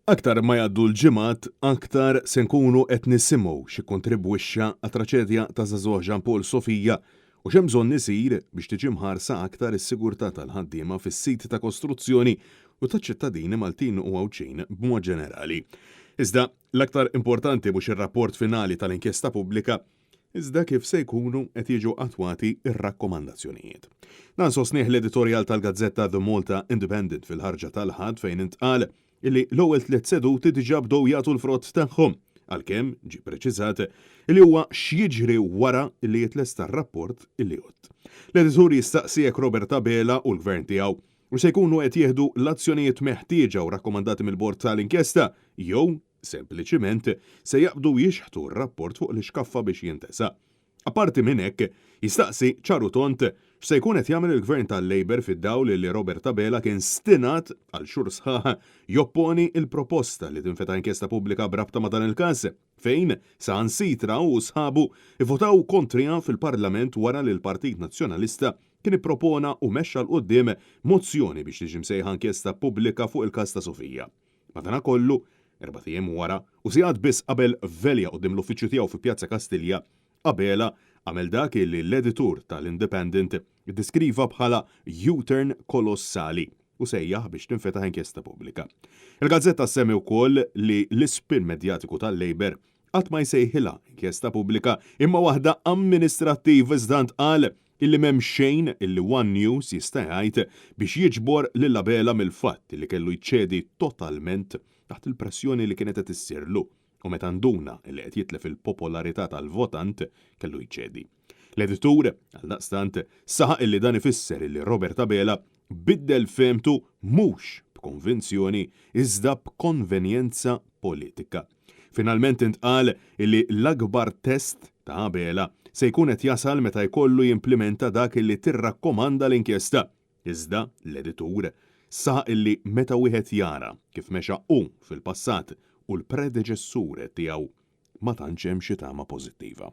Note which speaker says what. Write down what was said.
Speaker 1: Aktar ma jgħaddu l-ġimgħat, aktar se nkunu qed nisimgħu x'ikkontribwixxa għat-traċedja taż-żagħżugħ Jean Paul Sofia u x'hemm bżonn isir biex tiġi mħarsa aktar is-sigurtà tal-ħaddiema fis-siti ta' kostruzzjoni u taċ-ċittadini Maltin u Għawdxin b'mod ġenerali. Iżda, l-aktar importanti mhux ir-rapport finali tal-inkjesta pubblika, iżda kif se jkunu qed jiġu attwati r-rakkomandazzjonijiet. Dan sostnieh l-editorjal tal-gazzetta The Malta Independent fil-ħarġa tal-Ħadd fejn intqal illi l-ewwel tliet seduti diġà bdew jagħtu l-frott tagħhom, għalkemm ġie preċiżat illi huwa x'jiġri wara li jitlesta r-rapport illi jgħodd. L-editur jistaqsi jekk Robert Abela u l-Gvern tiegħu hux se jkunu qed jieħdu l-azzjonijiet meħtieġa u rakkomandati mill-Bord tal-Inkjesta jew Sempliċiment se jaqbdu jixħtu r-rapport fuq l-ixkaffa biex jintesa. Apparti minn hekk, jistaqsi ċar u tond x'se jkun qed jagħmel il-Gvern tal-Labour fid-dawl li Robert Abela kien stinat għal xhur sħaħ jopponi l-proposta li tinfetaħ inkjesta pubblika b'rabta ma' dan il-każ, fejn saħansitra hu u sħabu vvotaw kontriha fil-Parlament wara li l-Partit Nazzjonalista kien ippropona u mexxa 'l quddiem mozzjoni biex tiġi msejħa inkjesta pubblika fuq il-każ ta' Sofia. Madanakollu, erbat ijiem wara, u sigħat biss qabel velja quddiem l-uffiċċju tiegħu fi Pjazza Kastilja, Abela għamel dak li l-editur tal-Independent iddeskriva bħala U-turn kolossali u sejjaħ biex tinfetaħ inkjesta pubblika. Il-gazzetta ssemmi wkoll li l-ispin medjatiku tal-Labour qatt ma jsejħilha inkjesta pubblika imma waħda amministrattiva iżda ntqal illi m'hemm xejn illi one News jista' jgħid biex jiġbor lil Abela mill-fatt illi kellu jċedi totalment taħt il-pressjoni li kienet qed issirlu u meta nduna illi qed jitlef il-popolarità tal-votant kellu jċedi. L-editur, għaldaqstant, saħaq illi dan ifisser illi Robert Abela biddel fehmtu mhux b'konvinzjoni iżda b'konvenjenza politika. Finalment intqal illi l-akbar test ta' Abela se jkun qed jasal meta jkollu jimplimenta dak illi tirrakkomanda l-inkjesta. Iżda l-editur saħaq illi meta wieħed jara kif mexa hu fil-passat u l-predeċessur tiegħu ma tantx hemm xi tama pożittiva.